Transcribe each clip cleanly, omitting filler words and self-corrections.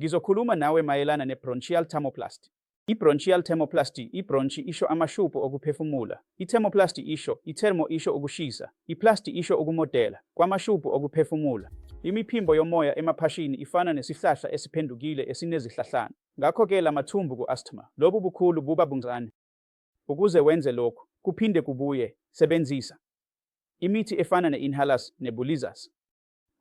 Ngizokhuluma nawe mayelana ne-bronchial thermoplasty. I-bronchial thermoplasty, i-bronchi isho amashubhu okuphefumula, i-thermoplasty isho, i-thermo isho ukushisa, i-plasty isho ukumodela, kwamashubhu okuphefumula. Imiphimbo yomoya emaphashini ifana nesihlahla esiphendukile esinezihlahlana. Ngakho-ke lamathumbu ku-asthma, lobu bukhulu buba buncane. Ukuze wenze lokhu kuphinde kubuye, sebenzisa imithi efana ne-inhalers, nebulizers.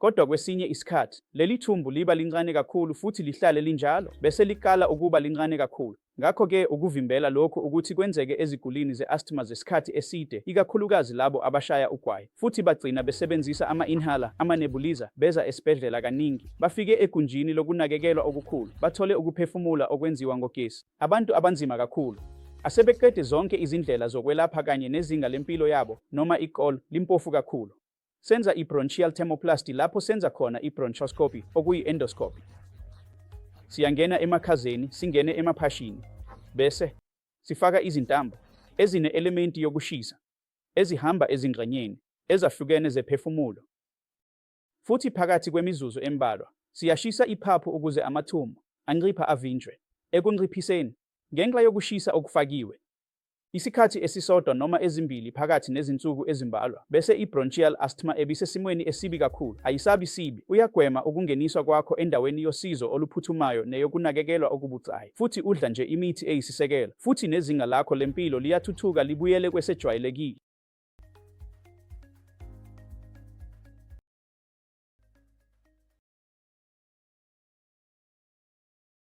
Kodwa kwesinye isikhathi, leli thumbu liba lincane kakhulu futhi lihlale linjalo, bese liqala ukuba lincane kakhulu. Ngakho-ke ukuvimbela lokhu ukuthi kwenzeke ezigulini ze-asthma zesikhathi eside, ikakhulukazi labo abashaya ugwayi, futhi bagcina besebenzisa ama-inhaler, ama-nebulizer, beza esibhedlela kaningi, bafike egunjini lokunakekelwa okukhulu, bathole ukuphefumula okwenziwa ngogesi. Abantu abanzima kakhulu, asebeqede zonke izindlela zokwelapha kanye nezinga lempilo yabo, noma i-QOL, limpofu kakhulu. Senza i-bronchial thermoplasty lapho senza khona i-bronchoscopy, okuyi-endoscopy. Siyangena emakhazeni, singene emaphashini, bese sifaka izintambo ezine-elementi yokushisa ezihamba ezingxenyeni ezahlukene zephefumulo. Futhi phakathi kwemizuzu embalwa, siyashisa iphaphu ukuze amathumbu ancipha avinjwe ekunciphiseni ngenxa yokushisa okufakiwe. Isikhathi esisodwa noma ezimbili phakathi nezinsuku ezimbalwa, bese i-bronchial asthma ebisesimweni esibi kakhulu ayisabi sibi. Uyagwema ukungeniswa kwakho endaweni yosizo oluphuthumayo neyokunakekelwa okubucayi, futhi udla nje imithi eyisisekelo, futhi nezinga lakho lempilo liyathuthuka libuyele kwesejwayelekile.